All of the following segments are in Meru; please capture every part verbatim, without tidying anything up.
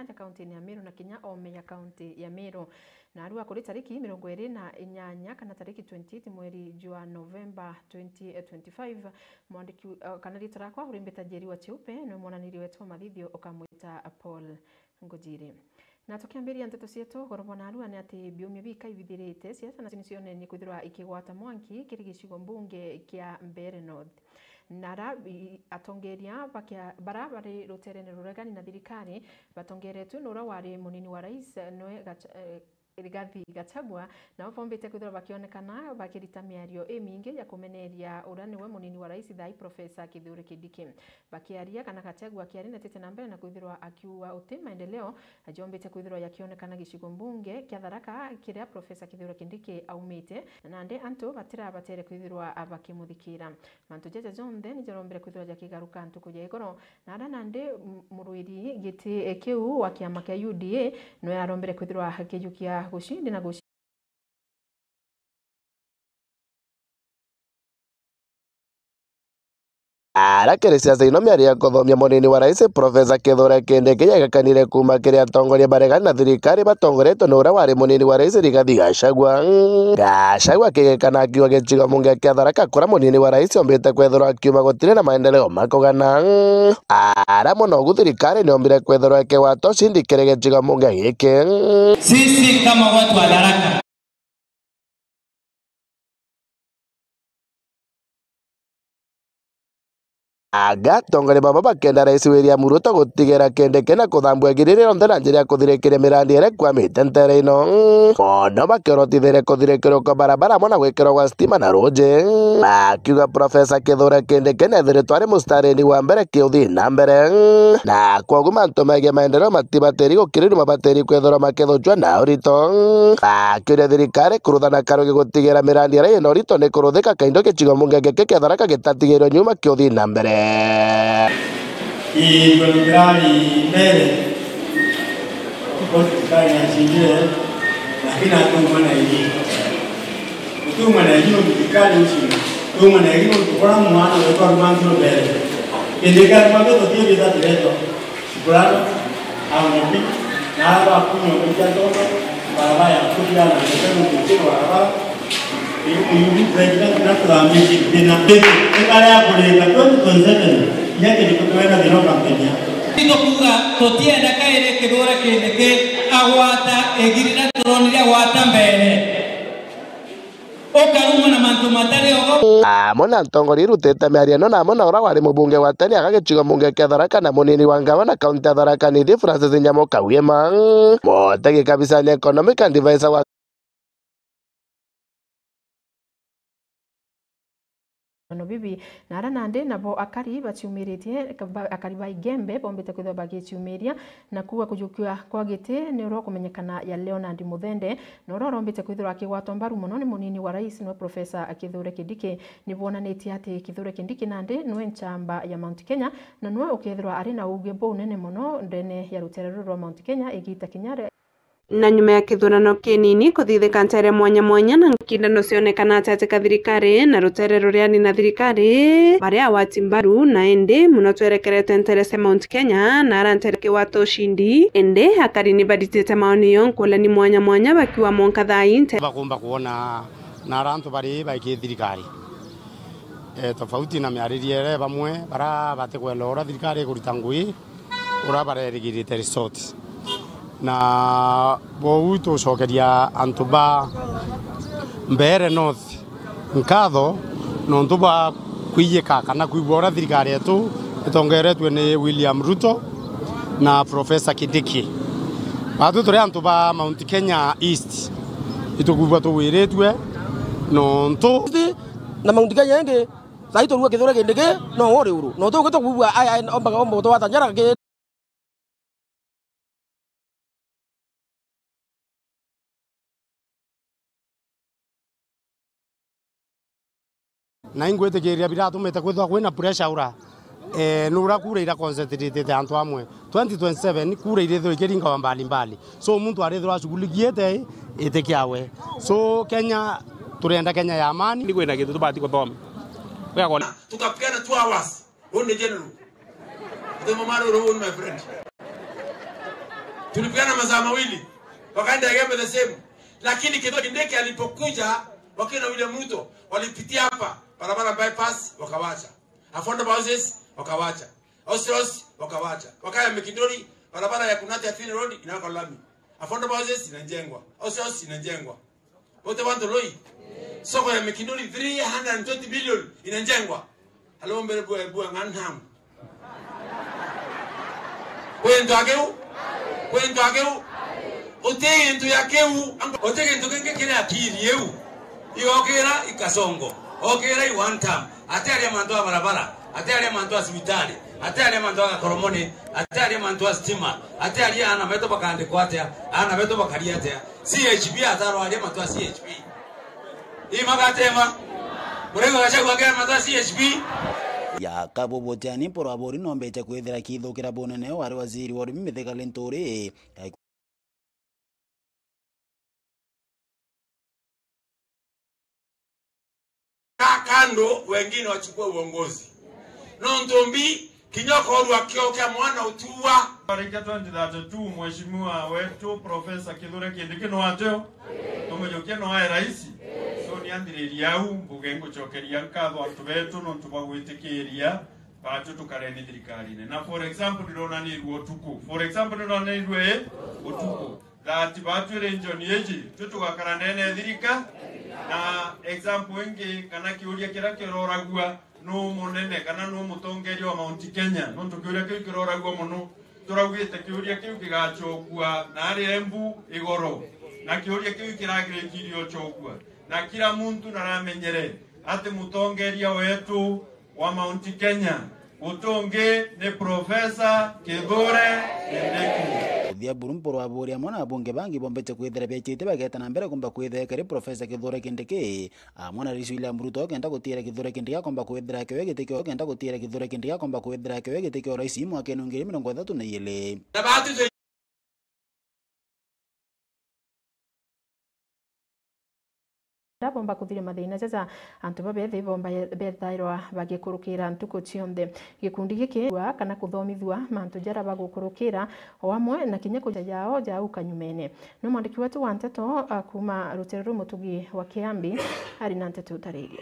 ya kaunti ya Meru na kinya ome ya kaunti ya Meru. Na arua kuri tariki mirongo iri na inyanya kana tariki twenty-eight mweri jwa November twenty twenty-five, mwandiki, eh, kana riitwa rakwa uri mbita Njeri wa Chiupe, nwe mwananiri wetu wa mathithio ukamwita Paul Ngujiri. Na tukiambiria nteto cietu, goro bwa narua ni ati biumia bikaibithirite, ciana nacio ni cionenie kwithirwa ikigwata mwanki kiri gicigo mbunge kia Mbeere North. Na ara i-, atongeria bakia-, bara bari ruterene ruregani na thirikari, batongeretwe ni uria wari munini wa rais, nwe Gacha-, eh, Rigathi Gachagua, nabo bombite kwithirwa bakionekana bakirita miario imingi ya kumeneria uria niwe munini wa rais thaa ii, Professor Kithure Kindiki. Bakiaria kana Gachagua akiaria netete na mbere na kwithirwa akiuga uti maendeleo jombite kwithirwa yakionekana gicigo mbunge kia Tharaka kiria Professor Kithure Kindiki aumite, na nandi antu batirabatere kwithirwa bakimuthikira. Mantu jaja jonthe ni jarombire kwithirwa jakigaruka ntuku ya igoro, na ara nandi m-, murwiri giti kiu wa kiama kia U D A nwe arombire kwithirwa akijukia gucindi na guci- Ara kiri siasa ino miario ya kuthomia munini wa rais Professor Kithure Kindiki yagakanire kuuma kiri atongoria baregani na thirikari batongoretwe ni uria wari munini wa rais Rigathi Gachagua. Gachagua akigekana akiuga gicigo mbunge kia Tharaka kuria munini wa rais ombite kwethirwa akiuma gutiri na maendeleo makugana. Ara mono ugu thirikari niombire kwethirwa ikigwata ucindi kiri gicigo mbunge giki. Sisi kama watu wa Tharaka, Aga atongoria baba bakenda Rais William Ruto gutigera Kindiki na kuthambua igiriri rionthe na njira ya kuthirikiria mirandi iria ikwamite ntere ino. Mono bakiorotithire kuthirikirio kwa barabara amwe na gwikirwa gwa stima na ruji. Akiuga Professor Kithure Kindiki nethiritwe ari mustarini wa mbere kiuthii na mbere. Na kwogu mantu megie maendeleo matibatiri gukirirua, mabatiri kwithirwa makithucua na urito. Akiuria thirikari kuruthana karugi gutigera mirandi iria ina urito ni kuruthika kaindo gicigo mbunge giki kia Tharaka gitatigirwe nyuma kiuthii na mbere. Ii, ndo thirikari mbere, iko thirikari ya chingire, lakini hatuma na igi. Utuma na igi, thirikari ucina. Utuma na igi, tukora mwana wetu arumangirwe mbere. Kindiki arumangirwe, tutie bitha tireto. Shukurani, au nyapi, na aba akunywa kutia ndogo, barabara ya kutia na kutia kutia barabara. Ibu, ibu, president na kuthambia thina. Ikare ya kurika twenty twenty-seven, ya kiri kukwenda thina kampeni ya. Ito kuuga, tutienda kairi Kithure Kindiki agwata igiri na turonire agwata mbere. Ukarumwa na mantu matari ogo. Amwe na ntongoria irutite miario ino na amwe na uria wari mubunge wa tene aga gicigo mbunge kia Tharaka na munini wa ngavana kaunti ya Tharaka Nithi Francis Nyamo Kawima, mutegi kabisani economic advisor wa Ono bibi, na ara nandi nabo akari baciumiritie, ba-, akari ba Igembe bombite kwithirwa bagiciumiria na kuuga kujukia kwa giti ni uria ukumenyekana ya Leonard Muthende, na uria urombite kwithirwa akigwatwa mbaru mono ni munini wa rais niwe Professor Kithure Kindiki. Ni bwonanitie ati Kithure Kindiki nandi niwe nchamba ya Mount Kenya, na niwe ukethirwa ari na uuge bunene mono ndene ya rutere ruru rwa Mount Kenya igita kinya ri- Na nyuma ya kithurano kinini kuthithika ntere mwanya mwanya na nkindano cionekana atete ka thirikari na rutere ruria ni na thirikari, baria agwati mbaru na indi muno twerekerete ntere cia Mount Kenya na ara ntere kiwata ucindi, indi akari ni baritite maoni yo nkulani mwanya mwanya bakiuga mwanka thaa ii nte- Bakumba kuona na ara antu bari baikie thirikari. E, tofauti na miaririe ere bamwe bara batikwenda uria thirikari ikurita ngui, uria barerigirite resort. Na bou tucokeria antu ba Mbeere North nkatho nontu bwa kwiyika kana kwigua uria thirikari yetu itongeretue ni William Ruto na Professor Kindiki. Batwi turi antu ba Mount Kenya East, itukwigua tugwiritue nontu na Mount Kenya ingi. Sai turua Kithure Kindiki no uri uru. No tuke tukwigua aya ombaga omba gutwata njara ki. Na ingwitikiria biratumite kwithwa kwina pressure ura, eh, nura kura ira concentrated antu amwe. Twenty twenty-seven kura irithirwa ikiringwa mbali mbali. So muntu arithirwa ashughulikiete iti kiawe. So Kenya, turenda Kenya ya amani. Ni kwina kintu tubati kuthoma. Tukapigana two hours. Huyu ni general. Ati mama ruru, huyu ni my friend. Tulipigana masaa mawili, wakaenda Igembe the same. Lakini Kithure Kindiki alipokuja, wakina William Ruto, walipitia hapa, barabara bypass, wakawacha. Affordable houses, wakawacha. Hostels, wakawacha. Wakaya Mikinduri, barabara ya Kunati Athwini Road, inawekwa lami. Affordable houses inajengwa. Hostels inajengwa. Wote bantu loi. Soko ya Mikinduri three hundred and twenty billion inajengwa. Alo mbere bua, bua nganham. Kwi into akeu? Kwi into akeu? Uti into ya keu, uti kintu kingi kiri akiri iu. Igokira ikasongo. Okira i one time. Ati aria mantu a barabara, ati aria mantu a cibitari, ati aria mantu a gakoromoni, ati aria mantu a stima, ati aria ana betu bakandikwa atia, ana betu bakaria atia. C H P atarwaria mantu a C H P. Imagatema. Murego Gachagua akia mantu a C H P. Ya Kabubu Tiani Mpuru Aburi nombete kwithira kithukira bunene wari waziri wa urimi Mithika Linturi. Kaa kando, wengine wachukue uongozi. Nontu mbi, kinya ukorwa kio kia mwana utuwa. Barikia twenty thirty-two, mheshimiwa wetu Professor Kithure Kindiki no ateo? Tumujukie no ae rais? So ni anthiriria au, mbuge ngucokeria nkatho antu betu nontu bwa gwitikiria. Batu tukareni thirikarine. Na for example, ndironanirue utuku. For example, ndironanirue utuku. That batu region iji, tu tugakara ndene ya thirika. Na example ingi, kana kiuria kiria kiroragua, nu munene, kana nu mutongeria wa Mount Kenya? Nontu kiuria kiu kiroragua mono. Turaugite kiuria kiu kigacokua na ari Embu igoro. Na kiuria kiu kiragirikirio ocokua. Na kila muntu naramenyere ati mutongeria wetu wa Mount Kenya, guti ungi ni Professor Kithure Kindiki. Kuthia buru Mpuru Aburi amwe na abunge bangi bombete kwithira bechite bageta na mbere kumba kwithira kiri Professor Kithure Kindiki, amwe na Rais William Ruto kenda gutira Kithure Kindiki akomba kwithira kiwe giti kio, kenda gutira Kithure Kindiki akomba kwithira kiwe giti kio rais mwakene wa ngiri mirongo ithatu na iiri. Na batu Nda bomba kuthiria mathina jaja antu babethe bomba ye-, bethairwa bagikurukira ntuku cionthe. Gikundi giki gwa kana kuthomithua mantu jaria bagukurukira, o amwe na kinya kuja yao ja au kanyumene. No mwandiki wetu wa nteto, a, kuma rutere ruu Mutugi wa Kiambi, ari na nteto utaririe.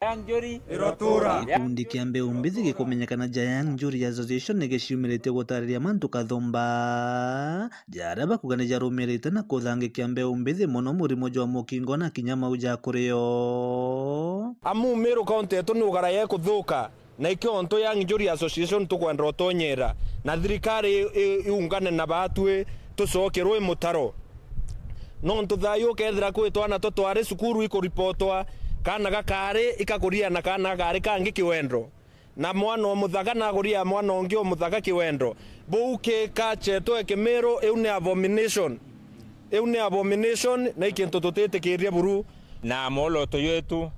Young Jury irotura. Gikundi kia mbeu mbithi gikumenyekana ja Young Jury Association ni giciumiritie gutariria mantu kathumba jaria bakuga ni jarumirite na kuthangikia mbeu mbithi mono murimo jwa mukingo na kinya mau ja kurio. Amu Meru County yetu ni ugara yekuthuka, na ikio ontu Young Jury Association tukwenda utonyera, na thirikari i-, i-, iungane na batwi tucokerwe mutaro. Nontu thayu ukethira kwi twana tu twari cukuru ikuripotwa, kana gakari ikakuria na kana gakari kangi kiwendo, na mwana o muthaka nakuria mwana ungi o muthaka kiwendo. Buu ki culture yetu e Kimiru, iu ni abomination. Iu ni abomination, na i kintu tutitikiria buru. Na mwoloto jwetu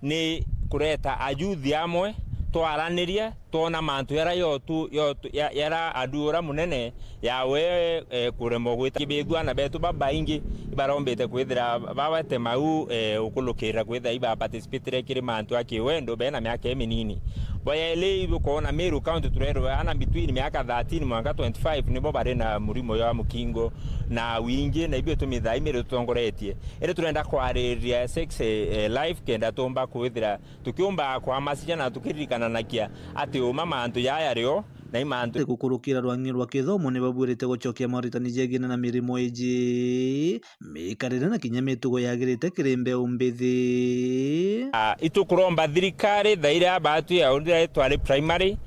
ni kureta ayuthi amwe, twaranirie, twona mantu yara yotu, yotu, ya-, yara adui ura munene yawe, eh, kuremwa gwita. Kibithua na betu babaingi ibarombite kwithira bawete mau, eh, ukulukirira kwithira iba participatire kiri mantu a kiwendo bena miaka iminini. Bwa yairi, ibukwona Meru County turerwe ana between miaka thirteen mwanka twenty-five nibo bari na murimo jwa mukingo na wingi, na ibio tumithaimire tutongoretie. Indi turenda kwaririria sex, eh, life kenda tumba kwithira tukiumba kwamacithia na tukiririkananakia ati uma mantu jaya rio na i mantu. Gukurukira rwang'i rwa kithomo ni babwirite gucokia moritani jegiene na mirimo iji, mikarire na kinya mitugo yagirite kiri mbeu mbithi. Ah, itukuromba thirikari thaira batu ya uria twari primary,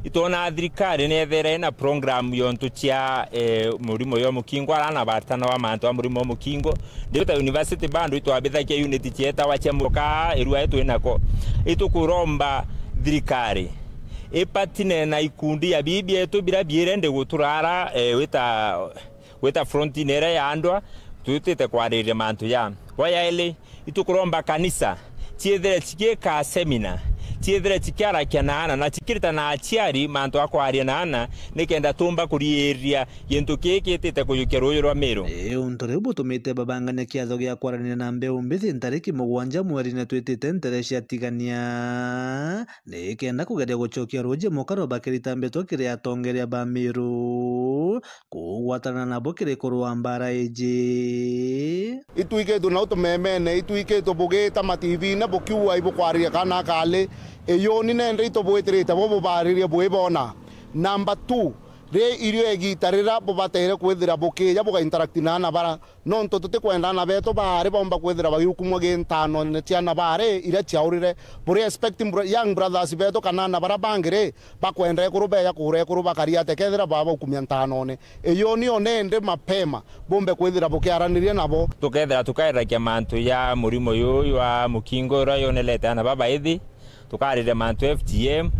itwona thirikari ni ethere na program yontu cia, eh, murimo yo mukingo, arana batana wa mantu a murimo wa mukingo. Ndio ta university bando itwabithakia unit cietawa cia muka irua twinako. Itukuromba thirikari ipatine na ikundi ya bibi yetu bira birendi guturara, eh, wita, wita frontline iria ya andwa twitite kwaririria mantu ja. Bwa yairi, itukuromba kanisa ciithire cigiika seminar, ciithire cikiarakia na aana na cikirita na aciari mantu a kwaria na aana, nikenda tumba kuriiria gintu kii kitite kujukia ruuji rwa Miru. Ii untu riu butumite babangania kiatho gia kwaraniria na mbeu mbithi ntariki mugwanja mwerine twitite ntere cia Tigania, nikenda kugeria gucokia ruuji mukaro bakirita mbitwa kiri atongeria ba Miru kugwatana nabo kiri kurua mbara iji. Itwikitwe nau tumemene, itwikitwe bugita mativine bukiuga ibukwariria kana kali. Iyuni nende itubwitirite bo bubaririe bwibona. Number two, ri irio igita rira bubatere kwithira bukija buga interact na aana bara, nontu tutikwenda aana betu baari baumba kwithira bagiukumua gi ntanone cia aana baari iria ciaurire. Buri expect bro-, young brothers betu kana aana bara bangi ri, bakwenda ekuru beja kugura ekuru bakari ate kethira babaukumia ntanone. Iyo nio nende mapema bumbe kwithira bukiaraniria nabo. Tukethira tukairagia mantu ya murimo juju jwa mukingo uria yonelete aana babaithi, tukariria mantu F G M,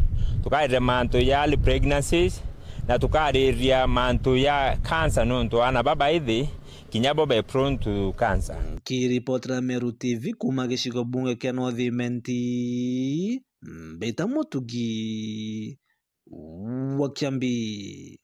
tukariria mantu ya early pregnancies, na tukariria mantu ya cancer nontu aana babaithi kinya bo be prone to cancer. Nkiripotera Meru T V kuuma gicigo bunge kia North Imenti, Mbita Mutugi wa Kiambi.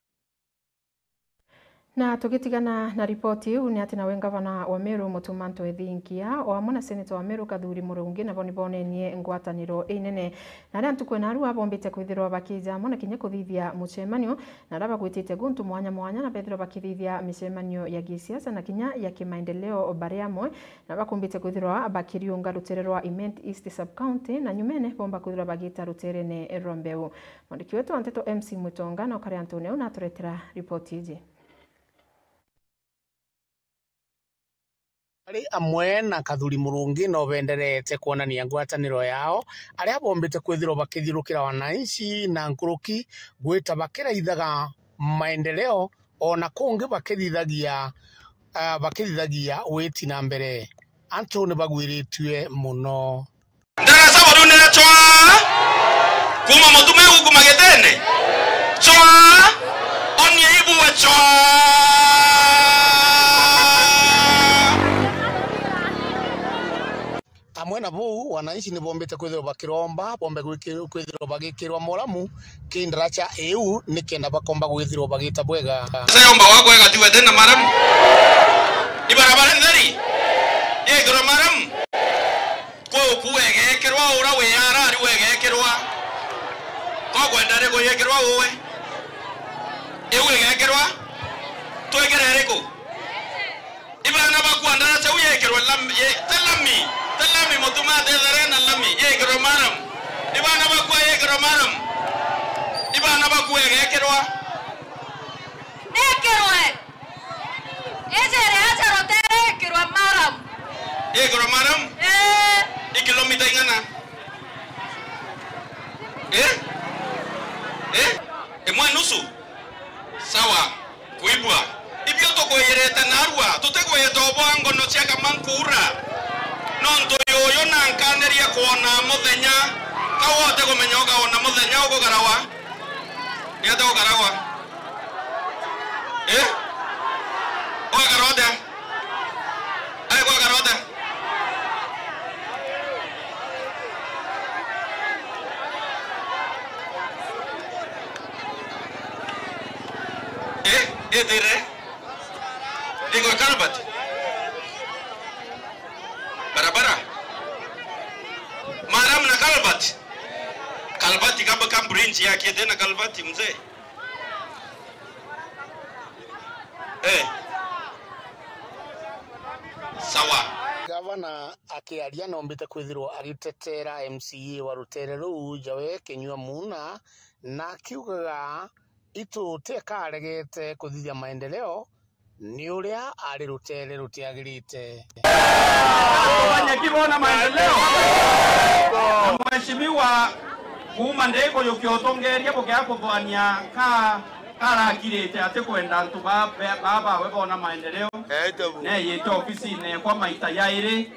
Na tugitigana na ripoti iu, ni ati nawe ngavana wa Meru Mutuma Ntwethinkia o amwe na seneta wa Meru Kathuri Murungi nabo ni bonenie ngwataniro inene na aria ntuku ena arua bombite kwithirwa bakija amwe na kinya kuthithia mucemanio na aria bagwitite guntu mwanya mwanya na bethirwa bakithithia micemanio ya gisiasa na kinya ya kimaendeleo bari amwe na bakumbite kwithirwa bakiriunga rutere rwa Imenti East Sub-County na nyumene bomba kwithirwa bagita ruterene rwa mbeu. Mwandiki wetu wa nteto M C Mutonga na ukari antune au naturetera ripoti iji. Ari amwe na Kathuri Murungi no benderete kwonania ngwataniro yao, aria bombite kwithirwa bakithiurukira wananchi na nkuruki gwita bakiraithaga maendeleo, ona kungi bakithithagia, ah, bakithithagia witi na mbere. Antu ni bagwiritue muno. Ndarasaba riu nira chwa. Kuma mutume guku magitene. Chwa. Onia ibue chwa. Amwe na buu, wananchi ni bombite kwithirwa bakiromba, bombe gwiki-, kwithirwa bagikirwa moramu, kindaracha iu nikenda bakomba gwithirwa bagita bwega. Sasa yomba wa kwega tiwe tena maram. Ibarabara ntheri. Yekirwa maram. Kuu kuegekirwa ura wi arari wegekirwa. Ko kwenda ri kuyekirwa uwe. Iu igekirwa. Twekere iriku? Ibana bakwa ndaracha u yekirwa lam-, ye-, ta lami, ta lami mutuma atethere na lami, yekirwa maram. Ibana bakwa yekirwa maram. Ibana bakwa egekirwa. Ekirwe. Ejere acha rotere ekirwa maram. Yekirwa maram? Eh. Ni kilomita ing'ana? Eh? Eh? Imwe nusu? Sawa. Kwibua. Ibio tukwiyirite narua, tutigwita ubwa ngono cia kama nkuura. Nontu yuyu na nkaniria kwona muthenya, ka wote kumenya ukaona muthenya ukugarawa. Ni atia ukaragwa? Eh? Ugakara atia? Ai, gwakara atia? Eh, ithire. Iko culvert. Barabara. Maram na culvert. Culvert kama, kama bridge yake tena culvert mzee. Eh. Sawa. Gavana akiaria nombite kwithirwa agitetera M C A wa rutere ruu Jawe Kinyua Muna, na akiugaga itu tikaregete kuthithia maendeleo ni uria ari rutere rutiagirite. Wanyeki bona maendeleo. Na mheshimiwa kuuma ndikujukia utongeria bukia kuthwania ka karakirite ati kwenda antu ba, ba, ba bawe bona maendeleo. Neyite ofisine kwa maita yairi,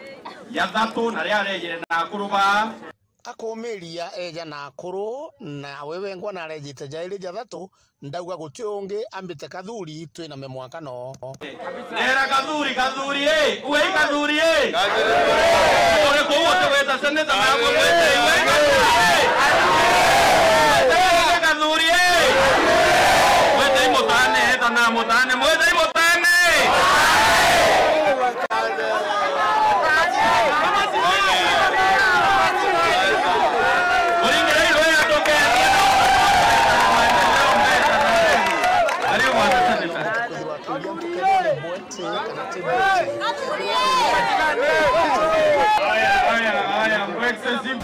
ya thatu, na ria arejire na akuru baa. Akumiria eja na akuru, na we wengwa narejite jairi jathatu, ndauga guti ungi ambite Kathuri twiname mwaka no. Nera Kathuri, Kathuri, eh! Uei Kathuri, eh! Uri kuu utigwita seneta na agwe gwita iwe. Na mutane, mwete mutane. Karibu, asante sana. Haya, haya, haya, mwekse simu.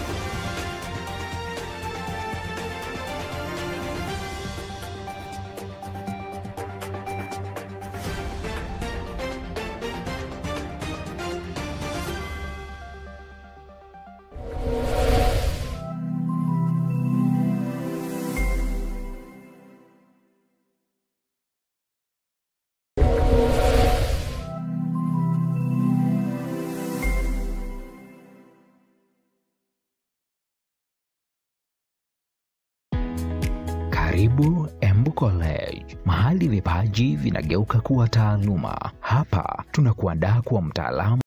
Karibu Embu College, mahali vipaji vinageuka kuwa taaluma. Hapa tunakuandaa kuwa mtaalamu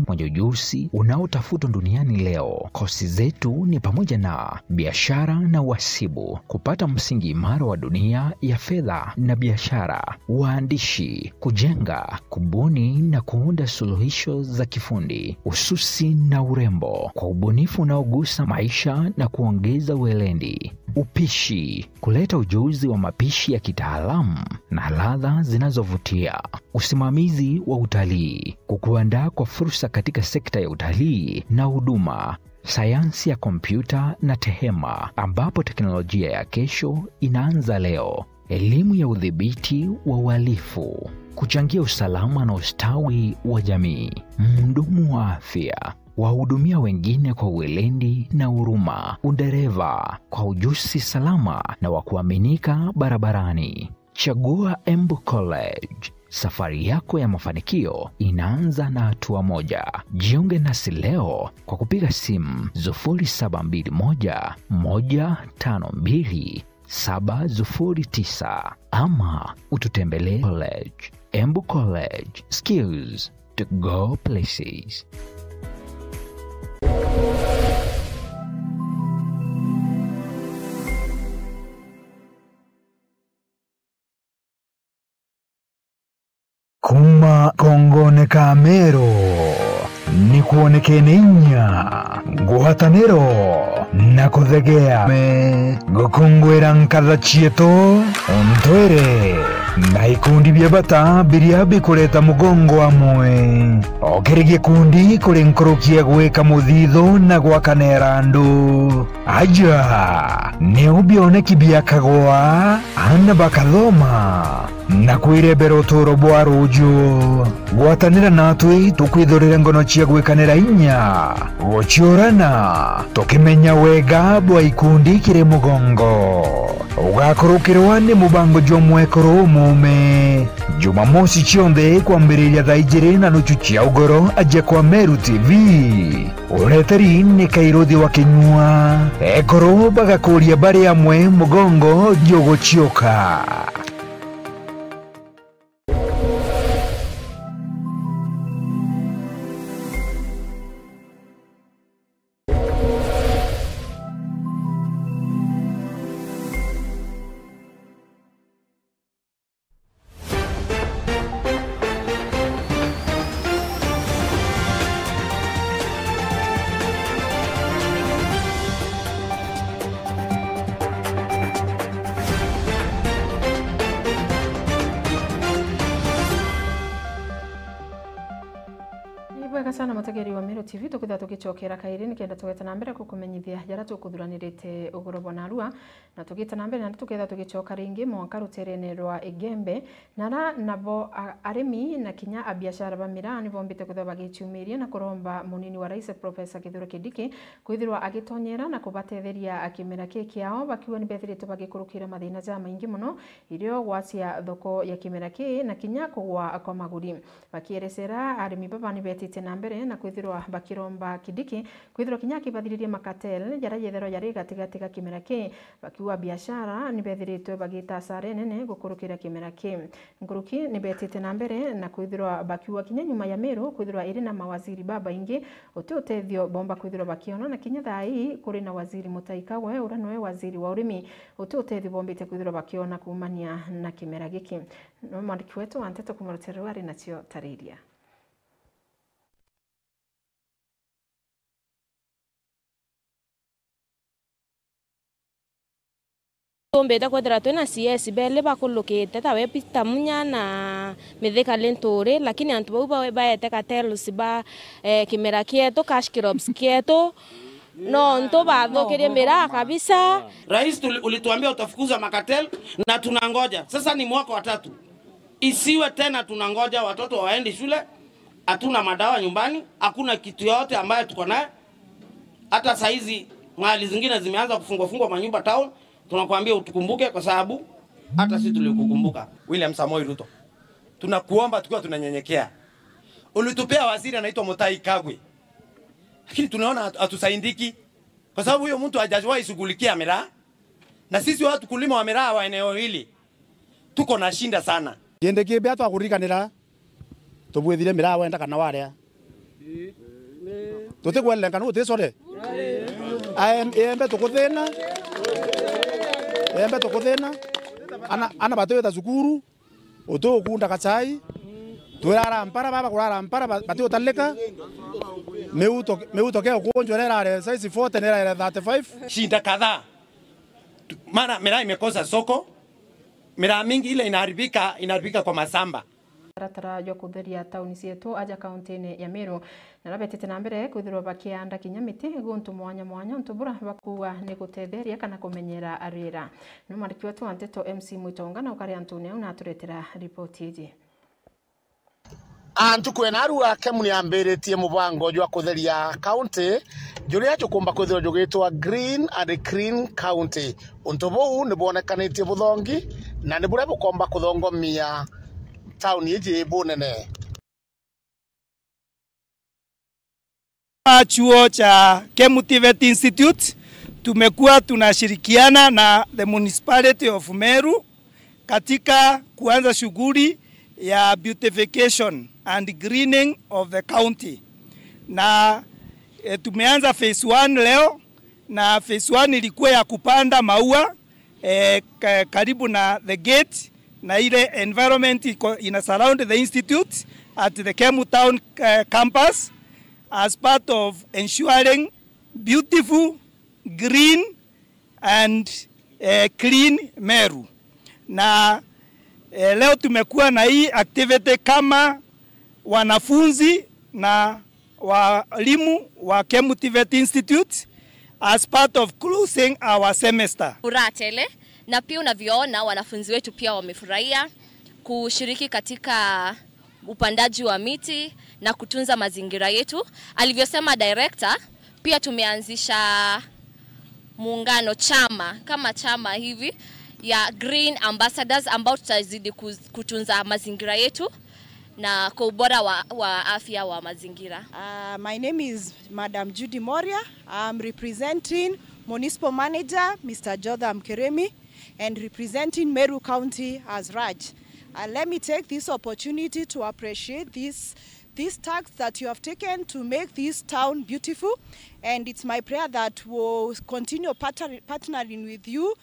mwenye ujuzi unaotafutwa duniani leo. Kosi zetu ni pamoja na biashara na uhasibu, kupata msingi imara wa dunia ya fedha na biashara, uandishi, kujenga, kubuni na kuunda suluhisho za kifundi, ususi na urembo, kwa ubunifu unaogusa maisha na kuongeza weledi, upishi, kuleta ujuzi wa mapishi ya kitaalamu na ladha zinazovutia, usimamizi wa utalii, kukuandaa kwa fursa katika sekta ya utalii na huduma, sayansi ya kompyuta na tehema, ambapo teknolojia ya kesho inaanza leo, elimu ya udhibiti wa uhalifu, kuchangia usalama na ustawi wa jamii, mhudumu wa afya, wahudumia wengine kwa weledi na huruma, udereva kwa ujuzi salama na wa kuaminika barabarani. Chagua Embu College. Safari yako ya mafanikio inaanza na hatua moja. Jiunge nasi leo kwa kupiga simu sufuri saba mbili moja, moja tano mbili, saba sufuri tisa ama ututembelee college. Embu College, skills to go places. Kuuma kongone ka Meru, ni kwonekene inya, ngwataniro na kuthegea me gukungwira nkatha cietu, untwire na ikundi bia bata biria bikureta mugongo amwe. O kiri gikundi kuri nkuruki ya gwika muthithu na gwakanira andu. Aja, niu bioneki biakagwa, aana bakathoma, na kwirebera uturo bwa ruju. Gwatanira natwi tukwithurire ngono cia gwikanira inya, guciurana, tukimenya wega bwa ikundi kiri mugongo. Ugakurukirwa ni mubango jwa mwekuru umuume Jumamosi cionthe kwambiriria thaa ijiri na nuchu cia ugoro aja kwa Meru T V. Ureteri ni Kairuthi wa Kinyua. Ekuru bagakuria bari amwe mugongo juguciuka. Ni bwega sana, mutegeri wa Meru T V, tukithira tugicokera kairi nikenda tugete na mbere gukumenyithia jaria tukuthuranirite ugoro bwa narua. Na tugite na mbere, na tukethira tugicoka ringi mwanka ruterene rwa Igembe, na ara nabo a-, arimi na kinya abiashara ba miraa ni bombite kwithirwa bagiciumiria na kuromba munini wa rais Professor Kithure Kindiki kwithirwa agitonyera na kubatetheria kimera ki kiao, bakiuga ni bethiritwe bagikurukira mathina jamaingi mono, irio gwacia thoko ya kimera ki na kinya kugwa kwa maguri. Bakieresera, arimi baba ni betite na mbere na kwithirwa bakiromba Kindiki kwithirwa kinya akibathiririe makatel jaria yetherwa jari gatigati ga kimera ki, bakiuga biashara ni bethiritwe bagita asara nene gukurukira kimera ki. Nkuruki ni betite na mbere na kwithirwa bakiuga kinya nyuma ya Meru kwithirwa iri na mawaziri babaingi, uti utethio bomba kwithirwa bakiona, na kinya thaa ii kuri na waziri Mutahi Kagwe, uria niwe waziri wa urimi, uti utethio bombite kwithirwa bakiona kuumania na kimera giki. Niwe mwandiki wetu wa nteto kuuma rutere ruu ari nacio tariria. Tumbite kwithirwa twina C S beli bakulukite, tawe Peter Munya na Mithika Linturi, lakini antu bau ba-, baete cartels ba, eh, kimera kietu, cash crops kietu, nontu bathukirie miraa kabisa. Rais, tuli-, ulituambia utafukuza makatel na tunangoja. Sasa ni mwaka wa tatu. Isiwe tena tunangoja watoto waendi shule, hatuna madawa nyumbani, hakuna kitu yoyote ambayo tuko nayo. Hata saizi mahali zingine zimeanza kufungwa fungwa manyumba town, tunakuambia utukumbuke kwa sababu hata sisi tulikukumbuka. William Samoei Ruto, tunakuomba tukiwa tunanyenyekea. Ulitupea waziri anaitwa Mutahi Kagwe. Lakini tunaona hatu-, hatusaidiki kwa sababu huyo mtu hajawahi shughulikia miraa. Na sisi watu kulima wa miraa wa eneo hili, tuko na shinda sana. Kindiki bia twakurikanira, tubwithire miraa wenda kana warea. Tutikwererenkana utisore. Aem-, embe tukuthina. Embe tukuthina. Ana, ana batiwita cukuru. Uti ukunda gachai, twirara mpara, baba kurara mpara, ba-, bati utalika. Miuto, miuto ke ukunjwa irare size forty na irare thirty-five. Shinda kadhaa. Tu-, maana miraa imekosa soko, miraa mingi ile inaharibika, inaharibika kwa masamba. Taratara jwa kutheria tauni cietu aja kauntine ya Meru. Na aria betite na mbere kwithirwa bakianda kinya miti guntu mwanya mwanya, untu bura bakuuga ni gutetheria kana kumenyera riera. Ni mwandiki wetu wa nteto M C Mwitonga na ukari antune au na aturetera ripoti iji. Antu kwena arua Kemu ni ambiritie mubango jwa kutheria kaunti, juria jukumba kwithirwa jugitwa Green and Clean County. Untu buu ni bwonekanitie buthongi na ni buria bukomba kuthongomia tauni iji bunene. Chuo cha Kemu TVET Institute, tumekuwa tunashirikiana na the Municipality of Meru katika kuanza shughuli ya beautification and greening of the county. Na, eh, tumeanza phase one leo, na phase one ilikuwa ya kupanda maua, eh, ka-, karibu na the gate na ile environment iko ina surround the institute at the Kemu Town, eh, campus as part of ensuring beautiful, green and, eh, clean Meru. Na, eh, leo tumekuwa na hii activity kama wanafunzi na walimu wa Kemu TVET Institute as part of closing our semester. Furaha tele, na pia unavyoona wanafunzi wetu pia wamefurahia kushiriki katika upandaji wa miti na kutunza mazingira yetu. Alivyosema director, pia tumeanzisha muungano, chama, kama chama hivi ya Green Ambassadors, ambao tutazidi kuz-, kutunza mazingira yetu na kwa ubora wa, wa afya wa mazingira. Uh, my name is Madam Judy Moria. I'm representing Municipal Manager, Mister Jotham Keremi, and representing Meru County as Raj. Uh, let me take this opportunity to appreciate this, this task that you have taken to make this town beautiful, and it's my prayer that we'll continue partner-, partnering with you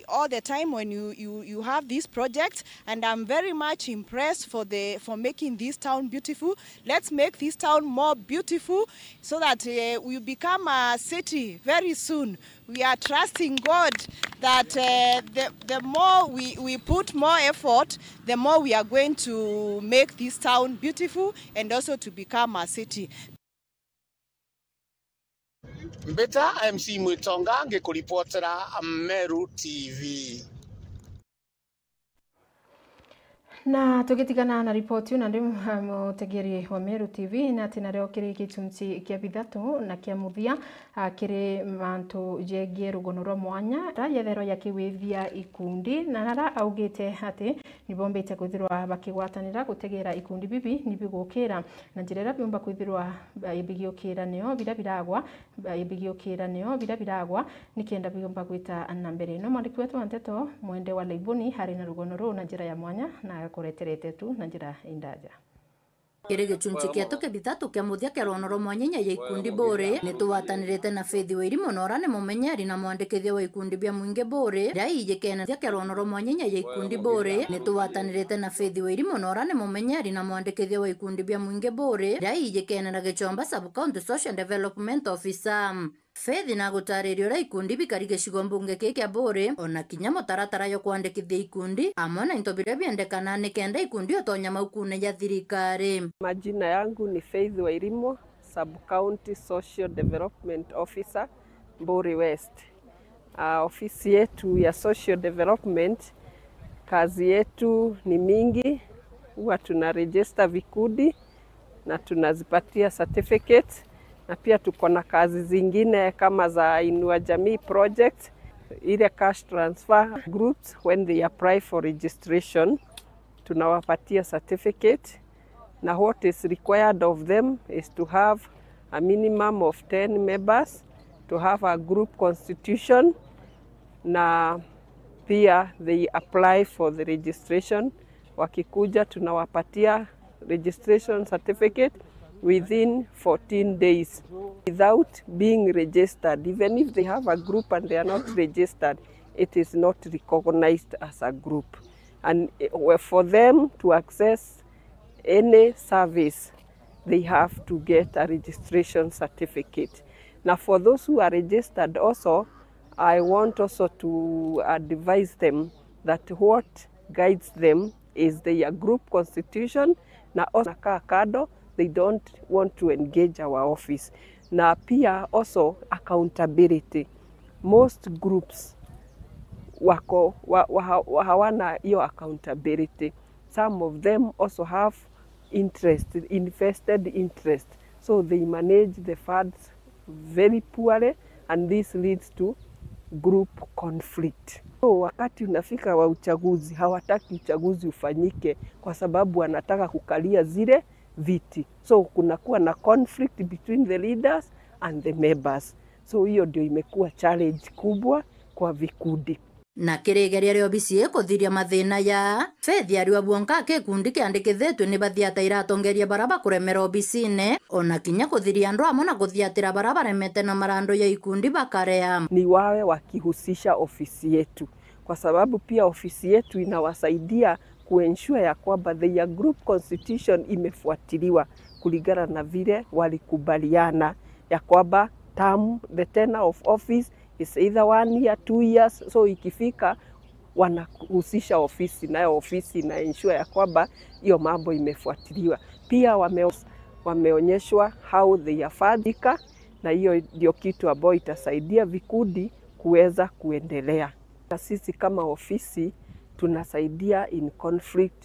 all the time when you, you, you have this project, and I'm very much impressed for the, for making this town beautiful. Let's make this town more beautiful so that, uh, we become a city very soon. We are trusting God that, uh, the, the more we, we put more effort, the more we are going to make this town beautiful and also to become a city. Mbita M C Mwitonga ngikuripotera Meru T V. Na tugitigana na ripoti iu, na ndi mu-, mutegeri wa Meru T V, na ati nario kiri gichunchi kia bithatu na kia muthia, a, kiri mantu jegie rugono rwa mwanya, ra yetherwa yakiwithia ikundi, na nara augite ati Nibombite kwithirwa bakigwatanira gutegera ikundi bibi ni bigukira, na njira iria biumba kwithirwa, eh, bigiukira nio biria biragwa, eh, bigiukira nio biria biragwa, nikenda biumba gwita na mbere. No mwandiki wetu wa nteto, Mwende wa Laibuni, ari na rugono ruu na njira ya mwanya, na agakureterete tu na njira indaja. Kiri gicunci kietu kia bithatu kia muthia kia rwono rwa mwanyanya ya ikundi Buri, ni tugwatanirite na Faith Wairimu, na uria ni mumenyeri na mwandikithia wa ikundi bia mwingi Buri, ria ijikene kia rwono rwa mwanyanya ya ikundi Buri, ni tugwatanirite na Faith Wairimu, na uria ni mumenyeri na mwandikithia wa ikundi bia mwingi Buri, ria ijikene na Gichomba Sub County Social Development Officer. Faith na gutariria uria ikundi bikari gicigo mbunge kii kia Buri, ona kinya mutaratara jwa kwandikithia ikundi, amwe na into biria biendekana nikenda ikundi utonya maukune ja thirikari. Majina yangu ni Faith Wairimu, Sub County Social Development Officer, Buri West. Ah, ofisi yetu ya Social Development, kazi yetu ni mingi, huwa tuna register vikundi, na tunazipatia certificate, na pia tuko na kazi zingine kama za Inua Jamii project, ile cash transfer groups, when they apply for registration, tunawapatia certificate, na what is required of them is to have a minimum of ten members, to have a group constitution, na pia they apply for the registration. Wakikuja, tunawapatia registration certificate within fourteen days without being registered. Even if they have a group and they are not registered, it is not recognized as a group. And, eh, for them to access any service, they have to get a registration certificate. Now, for those who are registered also, I want also to advise them that what guides them is their group constitution, na also ka kado, they don't want to engage our office. Na pia also accountability. Most groups wako wa, wa, wa, hawana hiyo accountability. Some of them also have interest, invested interest. So they manage the funds very poorly, and this leads to group conflict. So wakati unafika wa uchaguzi, hawataki uchaguzi ufanyike kwa sababu wanataka kukalia zile viti. So kunakuwa na conflict between the leaders and the members. So hiyo ndio imekuwa challenge kubwa kwa vikundi. Na kiri igeria ria obisi ii kuthiria mathina ya Faith, ariwa bwonka aki ikundi kiandikithitue ni bathiata iratongeria bara bakuremera obisine, ona kinya kuthiria andu amwe na kuthiatira bara baremete na marando ya ikundi bakarea. Ni wawe wakihusisha ofisi yetu, kwa sababu pia ofisi yetu inawasaidia kuensure ya kwamba their group constitution imefuatiliwa kulingana na vile walikubaliana ya kwamba term, the tenure of office is either one year, two years. So ikifika, wanahusisha ofisi, nayo ofisi ina ensure ya kwamba hiyo mambo imefuatiliwa. Pia wame-, wameonyeshwa how they are fundika, na hiyo ndio kitu ambayo itasaidia vikundi kuweza kuendelea. Na sisi kama ofisi tunasaidia in conflict